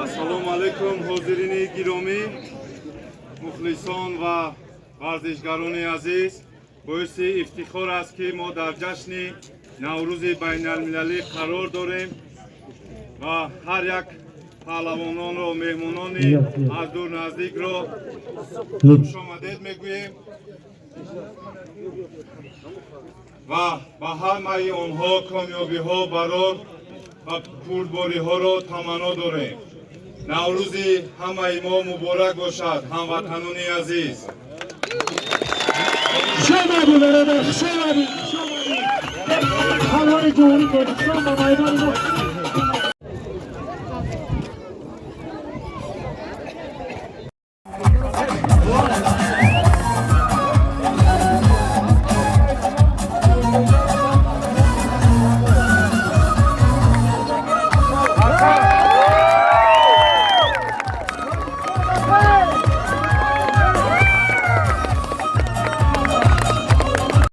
Ассалому алайкум, ҳозирини гиромӣ, мухлисон ва варзишгарони азиз. Боиси ифтихор аст, ки мо дар ҷашни Наврӯзи байналмилалӣ қарор дорем ва ҳар як паҳлавононро, меҳмонони аз дур наздикро хушомадед мегӯем ва ба ҳамаи онҳо комёбиҳо, барор ва пурбориҳоро таманно дорем. Наврӯзи ҳамаи мо муборак бошад, ҳамватанони азиз. Хуш омадӣ, бародар, хуш омадӣ, хуш омадӣ. Палвони Ҷумҳурии Тоҷикистон ба майдони мо.